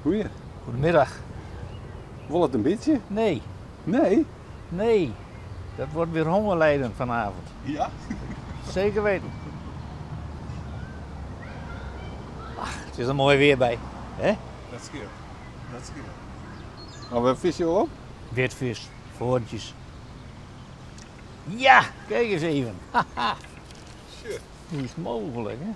Goeie. Goedemiddag. Wol it in bytsje? Nee. Nee? Nee. Dat wordt weer hongerlijden vanavond. Ja? Zeker weten. Ach, het is er mooi weer bij. Hè? Dat skeelt. Dat skeelt. Maar wat vis je wel op? Witvis, voorntjes. Ja, kijk eens even. Haha. Shit. Hoe is het mogelijk, hè?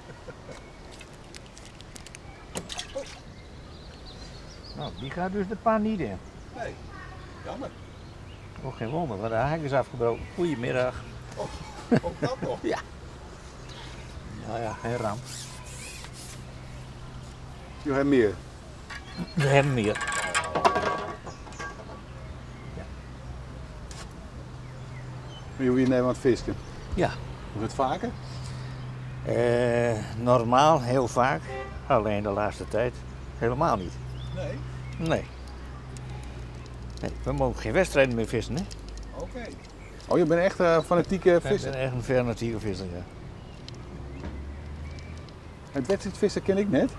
Nou, die gaat dus de pan niet in. Nee, jammer. Ook geen wonder, want de haak is afgebroken. Goedemiddag. Oh, ook dat nog? Ja. Nou ja, geen ramp. Je hebt meer? We hebben meer. Ja. Maar je hoeft in aan het vissen? Ja. Hoe het vaker? Normaal heel vaak, alleen de laatste tijd helemaal niet. Nee? Nee. Nee, we mogen geen wedstrijden meer vissen, hè? Oké. Oh, je bent echt een fanatieke visser? Ik ben echt een fanatieke visser, ja. Het wedstrijdvissen ken ik net.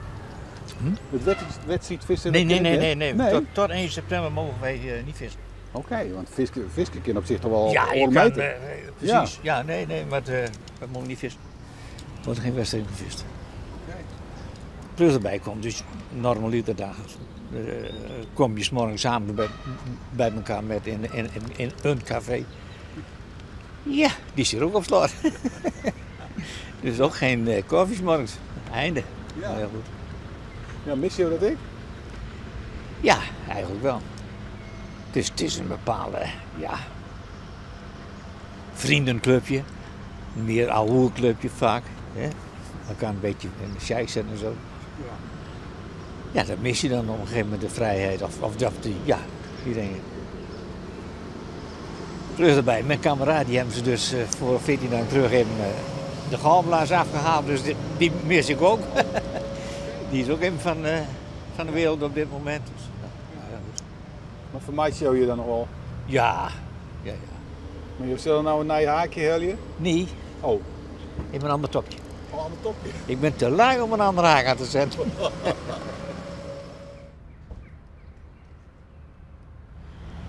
Het wedstrijdvissen Nee, dat nee, ken ik nee, net. nee, nee. Nee. Tot 1 september mogen wij niet vissen. Oké, want visken kan op zich toch wel Ja, je oren kan, meter. precies. Ja. Ja, nee, nee, maar we mogen niet vissen. Er wordt geen wedstrijd gevist. Oké. Plus erbij komt dus normaliter dag kom je 's morgens samen bij elkaar met in een café. Ja, die zit ook op slot. Dus ook geen koffie 's morgens. Einde. Ja. Nou ja, goed. Ja, mis je dat ik? Ja, eigenlijk wel. Het is een bepaalde, ja, vriendenclubje. Meer oude clubje vaak. Hè? Elkaar een beetje in de sjeik zetten en zo. Ja. Ja, dat mis je dan op een gegeven moment de vrijheid. Of dat die, ja, die dingen. Terug erbij, mijn kameraad, die hebben ze dus voor 14 dagen terug even de galblaas afgehaald. Dus die mis ik ook. Die is ook even van de wereld op dit moment. Dus, ja, ja, goed. Maar vermijd je je dan nog wel? Ja, ja, ja. Maar je zult nou een nieuw haakje halen? Nee. Oh. Ik ben een ander topje. Oh, een ander topje? Ik ben te lui om een ander haak aan te zetten.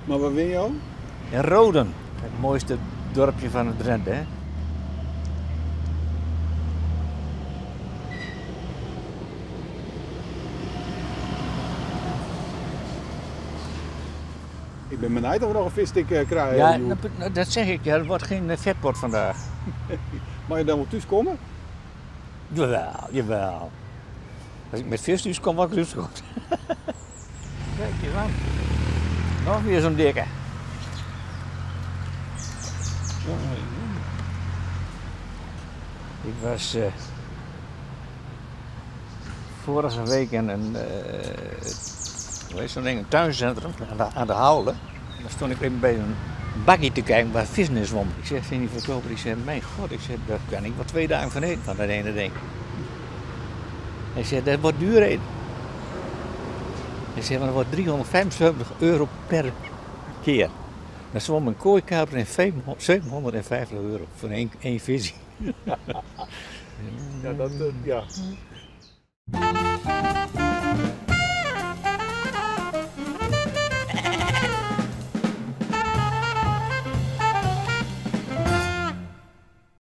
Maar waar win je al? In Roden, het mooiste dorpje van het Drenthe, hè? Ik ben benieuwd of we nog een visstick krijgen. Ja, joh. dat zeg ik. Ja, het wordt geen vetpot vandaag. Mag je dan wel thuis komen? Jawel, jawel. Als ik met vis thuis kom, word ik thuis goed. Kijk eens aan. Nog weer zo'n dikke. Ik was vorige week in een hoe heet zo'n ding, een tuincentrum aan de Haule. En daar stond ik even bij een bakje te kijken waar vis in zwom. Ik zeg tegen die verkoper, ik zeg, mijn god, ik zeg, daar kan ik wel 2 dagen van eten, van dat ene ding. Hij zei, dat wordt duur eten. Hij zei, maar dat wordt 375 euro per keer. Dan zwom een kooikaper in 750 euro voor één visie. Ja, dat ja.